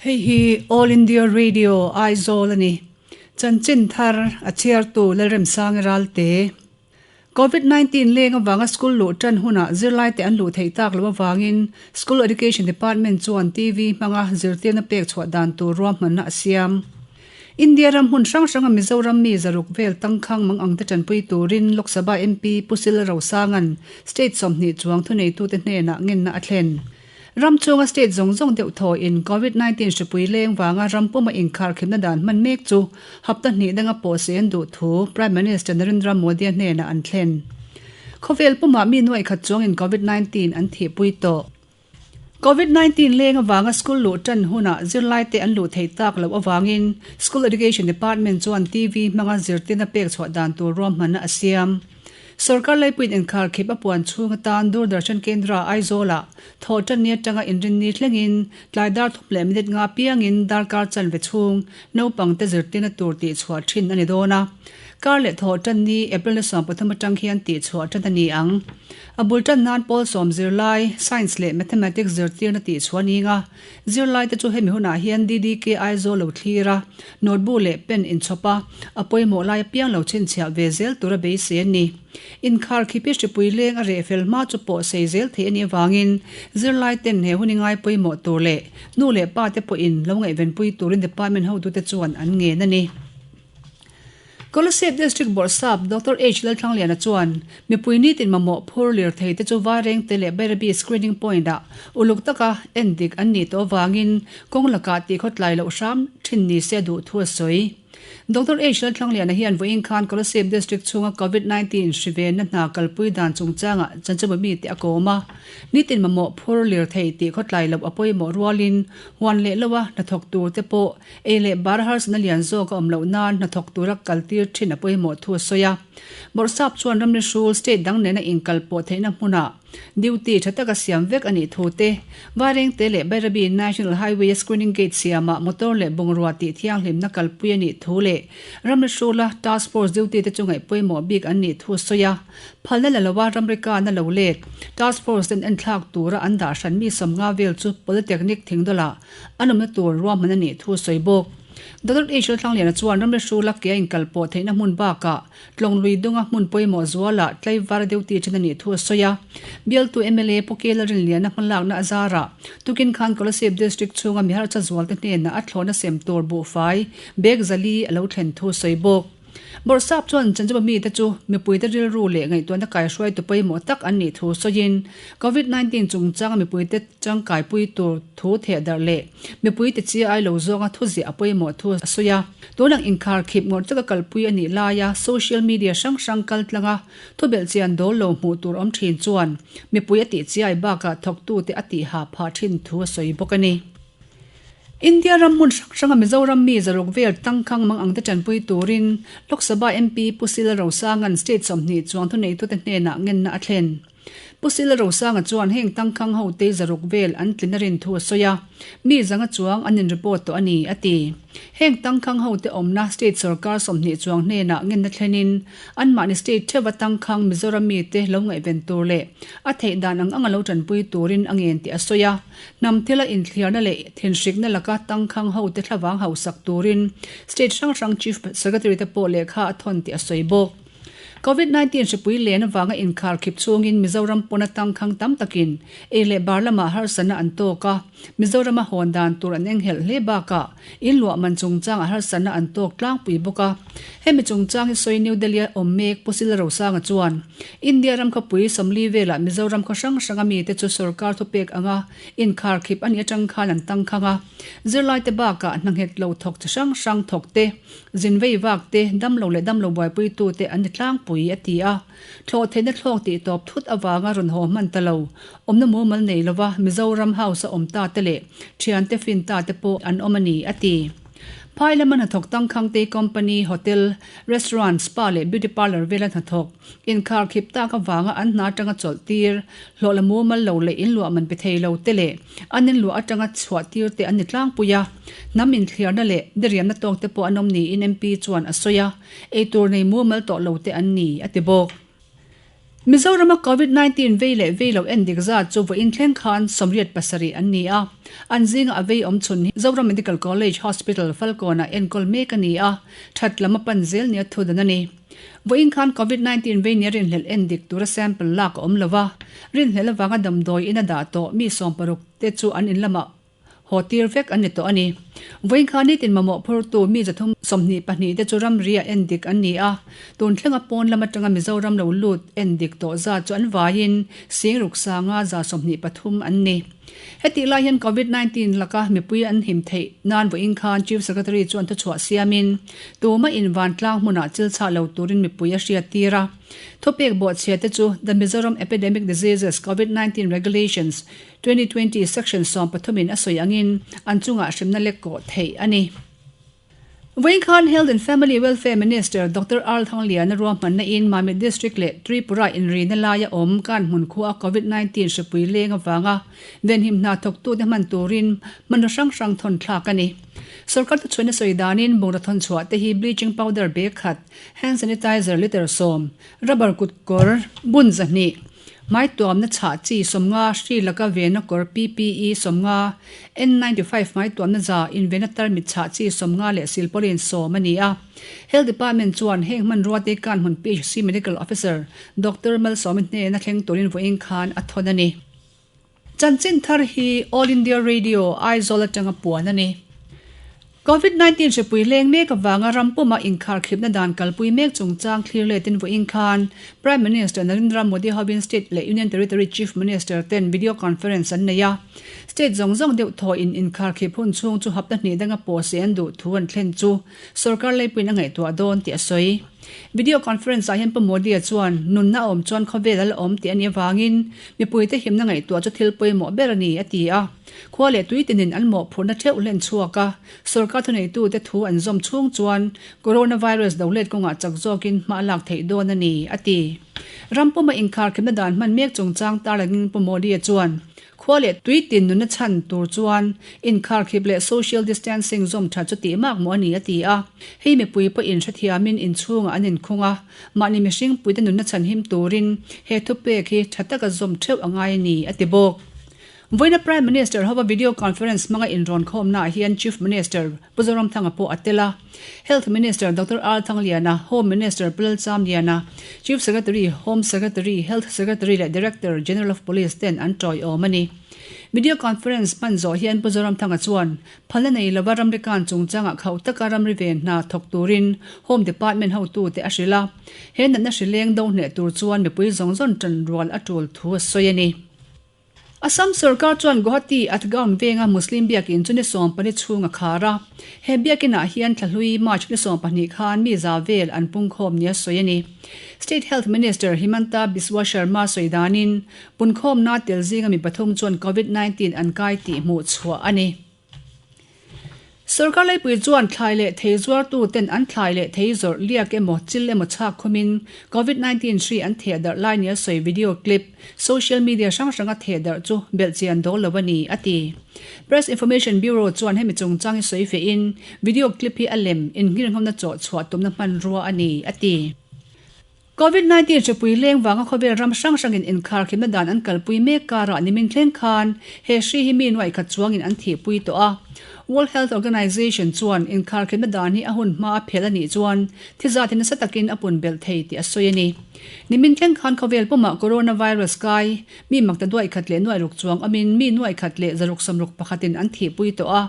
Hei hi All India Radio Aizawl a ni. Chanchin thar a chhiartu Lalremsangi Ralte. Covid 19 leng avanga school luh tan hunah zirlaite an luh theih tak loh avangin School Education Department chuan TV hmanga zirtirna pek chhuah dan tur ruahmanna a siam. India ram hmun hrang hranga Mizoram mi zaruk vel tangkhang mang ang te tanpui turin Lok Sabha MP Pu Sila Rosanga'n state 20 chuang thuneitute hnenah ngenna a thlen. Ram chhunga state zawng zawng deuh thawiin Covid 19 hripui leng vanga ram puma inkharkhipna dan hman mek chu hapta hnih danga pawh se an duh thu Prime Minister Narendra Modi-a hnenah an thlen. Khawvel pumah mi nuaih khat chuangin Covid 19 an thihpui tawh. Covid 19 leng avanga school luh tan hunah zirlaite an luh theih tak loh avangin School Education Department chuan TV hmanga zirtirna pek chhuah dan tur ruahmanna a siam. Sorkar laipuiin inkharkhip a puan chhung atan Doordarshan Kendra Aizawlah thawhtanni atanga inrinni thlengin tlai dar thum leh minute nga piangin darkar chanve chhung naupangte zirtirna tur tihchhuah thin a ni dawn a. Kar leh thawhtanni April ni 13 atang hian tihchhuah tan a ni ang. A bul tan nan pawl sawm zirlai, Science leh Mathematics zirtirna tihchhuah a ni nga. Zirlaite chu hemi hunah hian DDK Aizawl lo thlir a, note-bu leh pen inchhawp a, a pawimawh lai apiang lo chhinchhiah ve zel tura beisei a ni. Inkhar khipi hripui leng a reh fel hma chu pawh sei zel theih a nih avangin zirlaiten he hun i ngai pawimawh tur leh nu leh pa te pawhin lo ngaihvenpui turin department hotute chuan an ngen a ni. Kolasib District Bawrhsap Doctor H Lalthlangliana chuan mipui nitin mamawh phur lirthei te chu Vairengte leh Bairabi Screening Point ah uluk taka endik an nih tawh avangin kawng lakah tihkhawtlai loh hram thin ni se a duh thu a sawi. Doctor H Lalthlangliana hian vawiin khan Kolasib District chhunga Covid 19 hri venna hna kalpui dan chungchangah chanchinbu mite a kawm a, nitin mamawh phur lirthei tihkhawtlai loh a pawimawh rualin huan leh loa hnathawk tur te pawh Ei leh bar harsatna lian zawk a awm loh nan hnathawk tura kaltir thin a pawimawh thu a sawi a. Bawrhsap chuan ramri hrul state dang nena inkal pawh theihna hmunah duty tha taka siam vek a nih thu te, Vairengte leh Bairabi National Highway-a screening gate siamah motor leh bungrua tih thianghlimna kalpui a nih thu leh ramri hrula task force duty te chu ngaih pawimawh bik an nih thu a sawi a. Phalna la loa ramri kana lo let task force ten enthlak tura an dah hran mi 50 vel chu Polytechnic Thingdawlah An awmna tur ruahman a nih thu a sawi bawk. Doctor H. Lalthlangliana chuan ramri hrula ke a inkal pawh theihna hmun bakah Tlawnglui dunga hmun pawimawh zualah tlaivar deuh tih ṭhen a nih thu a sawi a. Bialtu mla Pu K. Lalrinliana hmalakna a zarah tukin khan Kolasib District chhunga mi harsa zualte hnenah a thlawhna sem tur buhfai bag zali a lo thlen thu a sawi bawk. Bawrhsap chuan Chanchaba mite chu mipuite rilru leh ngaihtuahna kaihruaitu pawimawh tak an nih thu sawiin Covid 19 chungchanga mipuite tangkaipui tur thu thehdarh leh mipuite chi ai lo zawnga thuziah a pawimawh thu a sawi a. Tunang inkharkhip ngawrh taka kalpui a nih laia social media hrang hrang kaltlanga thubelhchian dawl lo hmuh tur awm thin chuan mipui a tihchiai bakah thawktute a tihha phah thin thu a sawi bawk a ni. India ram hmun hrang hranga Mizoram mi zaruk vel tangkhang mang angte tanpui turin Lok Sabha MP Pu Sila Rosanga'n state 20 chuang thuneitute hnenah ngenna a thlen. Pu Sila Rosanga chuan heng tangkhang hote zaruk vel an tlin a rin thu a sawi a, mi zanga chuang an in report tawh a ni, a ti. Heng tangkhang hote awmna state sorkar 20 chuang hnenah ngenna thlenin anmahni state theuha tangkhang Mizoram mite lo ngaihven tur leh a theih dan ang anga lo tanpui turin a ngen tih a sawi a. Hnam thila inthliarna leh thinhrikna laka tangkhang hote thlavang hausak turin state hrang hrang Chief Secretary te pawh lehkha a thawn tih a sawi bawk. Covid 19 hripui len avanga inkharkhip chungin Mizoram pawna tangkhang tam takin ei leh bar lamah harsatna an tawk a, Mizorama hawn dan tur an enghelh hle bakah in luah man chungchangah harsatna an tawk tlangpui bawk a. Hemi chungchang hi sawi New Delhi-a awm mek Pu Sila Rosanga chuan India ram khawpui 40 velah Mizoram khaw hrang hranga mite chu sorkar thupek anga inkharkhip a nih atang khan an tangkhang a. Zirlaite bakah hna nghet lo thawk chi hrang hrang thawk te, zin vei vak te, damlo leh damlo buaipuitute an ni tlangpui, a ti a. Thlawh theihna thlawk tih tawp thut avanga rawn haw hman ta lo, awmna mumal nei lova Mizoram House a awm ta te leh thiante fin ta te pawh an awm a ni, a ti. Phai lama hnathawk tangkhangte company, hotel, restaurant, spa leh beauty parlour vela hnathawk inkharkhip tak avanga an hna atanga chawlh tir, hlawh la mumal lo leh inluah man pe thei lo te leh an inluah atanga chhuah tir te an ni tlangpui a. Hnam inthliarna leh diriamna tawk te pawh an awm niin MP chuan a sawi a, eitur nei mumal tawh lo te an ni, a ti bawk. Mizorama Covid 19 vei leh vei lo endik zat chu vawiin thleng khan 87 an ni a, an zinga a vei awm chhun hi Zoram Medical College Hospital, Falkawnah enkawl mek a ni a, that lam a pan zel nia thudan a ni. Vawiin khan Covid 19 vei nia rinhlelh endik tura sample lak a awm lo va, rinhlelh avanga damdawi in a dah tawh mi 60 te chu an in lamah haw tir vek an ni tawh a ni. Vawiin khan nitin mamawh phurtu mi 322 te chu ramri ah endik an ni a, tun thlenga pawn lam atanga Mizoram lo lut endik tawh zat chu an vaiin 6523 an ni. Hetih lai hian Covid 19 laka mipui an him theih nan vawiin khan Chief Secretary chuan thuchhuah siamin tumah in vantlang hmunah chil chhah lo turin mipui a hriat tir a. Thupek bawhchhia te chu The Mizoram Epidemic Diseases Covid 19 Regulations, 2020 Section 13 in a sawi angin an chungah hremna lek kawh theih a ni. Vawiin khan Health and Family Welfare Minister Doctor R Thangliana ruahmanna in Mamit District leh Tripura inrina laia awm Kanhmun khua Covid 19 hripui leng avanga venhim hna thawktute hman turin hmanraw hrang hrang thawn thlak a ni. Sorkar thuchhuahna sawi danin bungraw thawn chhuah te hi bleaching powder bag khat, hand sanitizer litre 10, rubber kutkawr bun 200, Hmaituamna chhah chi 50, hri laka vena kawr PPE 50, N95 hmaituamna za invena tarmit chhah chi 50 leh silpauline 10 a ni a. Health Department chuan heng hmanrua te Kanhmun PHC Medical Officer Doctor Malsawmi hnena thleng turin vawiin khan a thawn a ni. Chanchin thar hi All India Radio, Aizawl atanga puan a ni. Covid 19 hripui leng mek avanga ram puma inkharkhipna dan kalpui mek chungchang thlir letin vawiin khan Prime Minister Narendra Modi hovin State leh Union Territory Chief Minister ten video conference an nei a. State zawng zawng deuh thaw in inkharkhip hun chhung chu hapta hnih danga pawhseh an duh thu an thlen chu sorkar leipuiin a ngaihtuah dawn tih a sawi. Video conference ah hian Pu Modi-a chuan nunna a awm chuan khawvel a la awm tih a nih avangin mipuite himna ngaihtuah chu thil pawimawh ber a ni a ti a. Khua leh tui tinin an mawhphurhna theuh hlen chhuak a, sorkar thuneitute thu an zawm chhung chuan coronavirus do let kawngah chak zawkin hma a lak theih dawn a ni, a ti. Ram puma inkharkhipna dan hman mek chungchang tarlangin Pu Modi-a chuan khua leh tui tin nunna chhan tur chuan inkharkhip leh social distancing zawm that chu tih mak maw a ni, a ti a. Hei mipui pawhin hrethiamin inchhungah an inkhung a, mahni mihring puite nunna chhan him turin he thupek hi tha taka zawm theuh a ngai a ni, a ti bawk. Vawiina Prime Minister hova video conference hmanga inrawnkhawmnaah hian Chief Minister Pu Zoramthanga pawh a tel a. Health Minister Doctor R Thangliana, Home Minister Pu Lalchamliana, Chief Secretary, Home Secretary, Health Secretary leh Director General of Police ten an tawiawm a ni. Video conference hman zawh hian Pu Zoramthanga chuan phalna nei lova ramri kan chungchangah khauh taka ramri ven hna thawk turin Home Department hotute a hrilh a. He natna hrileng do hneh tur chuan mipui zawng zawng tanrual a tul thu a sawi a ni. Assam sorkar chuan Guwahati Athgaon venga Muslim biakin chu ni 14 chhung a khar a. He biakinah hian thlahlui March ni 12 khan mi za vel an pungkhawm nia sawi a ni. State Health Minister Himanta Biswa Sarma sawi danin punkhawmna tel zinga mi pathum chuan Covid 19 an kai tih hmuh chhuah a ni. Sorkar laipui chuan thlai leh thei zuartu ten an thlai leh thei zawrh liak emaw chil emaw chhak khumin Covid 19 hri an theh darh lai nia sawi video clip social media hrang hranga theh darh chu belhchian dawl lo a ni, a ti. Press Information Bureau chuan hemi chungchang hi sawi fehin video clip hi a lem innghirnghawmna chawh chhuah tumna hmanrua a ni, a ti. Covid 19 hripui leng vanga khawvel ram hrang hrangin inkharkhipna dan an kalpui mek karah nimin thleng khan he hri hi mi nuaih khat chuangin an thihpui tawh a. World Health Organization chuan inkharkhipna dan hi a hun hma a phelh a nih chuan thi zat hi nasa takin a pun belh thei tih a sawi a ni. Nimin thleng khan khawvel pumah coronavirus kai mi makta duaih khat leh nuaih ruk chuang awmin mi nuaih khat leh 661 in an thihpui tawh a.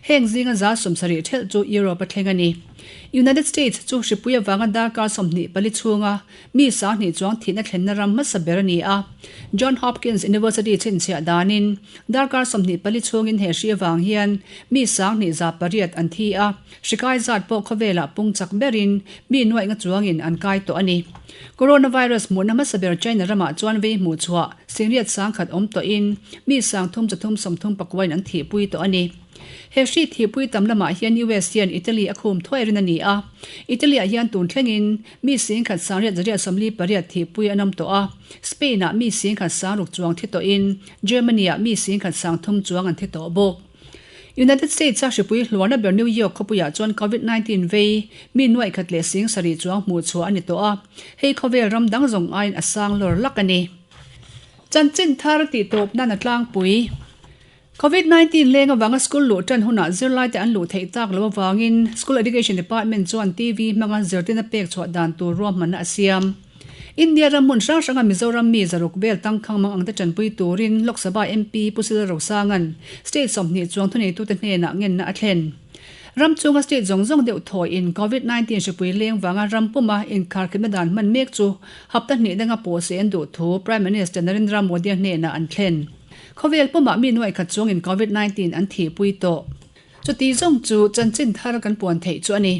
Heng zinga 70% thelh chu Europe a thleng a ni. United States chu hripui avanga darkar 24 chhunga mi 2000 chuang thihna thlenna ram hmasa ber a ni a. John Hopkins University chhinchhiah danin darkar 24 chhungin he hri avang hian mi 2108 an thi a, hrikai zat pawh khawvelah pung chak berin mi nuaih nga chuangin an kai tawh a ni. Coronavirus hmuhna hmasa ber China ramah chuan vei hmuh chhuah singriat 10,000 awm tawhin mi 3339 an thihpui tawh a ni. He hri thihpui tam lamah hian US hian Italy a khum thuai rin a ni a. Italy-ah hian tun thlengin mi 1848 thihpui an awm tawh a. Spain-ah mi 16,000 chuang thi tawhin Germany-ah mi 13,000 chuang an thi tawh bawk. United States-a hripui hluarna ber New York khawpuiah chuan Covid 19 vei mi nuaih khat leh sing sarih chuang hmuh chhuah a ni tawh a, hei khawvel ram dang zawng aiin a sang lawr lak a ni. Chanchin thar tih tawp nan a tlangpui. Covid 19 leng avanga school luh tan hunah zirlaite an luh theih tak loh avangin School Education Department chuan TV hmanga zirtirna pek chhuah dan tur ruahmanna a siam. India ram hmun hrang hranga Mizoram mi zaruk vel tangkhang mang angte tanpui turin Lok Sabha MP Pu Sila Rosanga'n state 20 chuang thuneitute hnenah ngenna a thlen. Ram chhunga state zawng zawng deuh thawiin Covid 19 hripui leng vanga ram puma inkharkhipna dan hman mek chu hapta hnih danga pawhseh an duh thu Prime Minister Narendra Modi-a hnenah an thlen. Khawvel pumah mi nuaih khat chuangin Covid 19 an thihpui tawh. Chuti zawng chu chanchin thar kan puan theih chu a ni.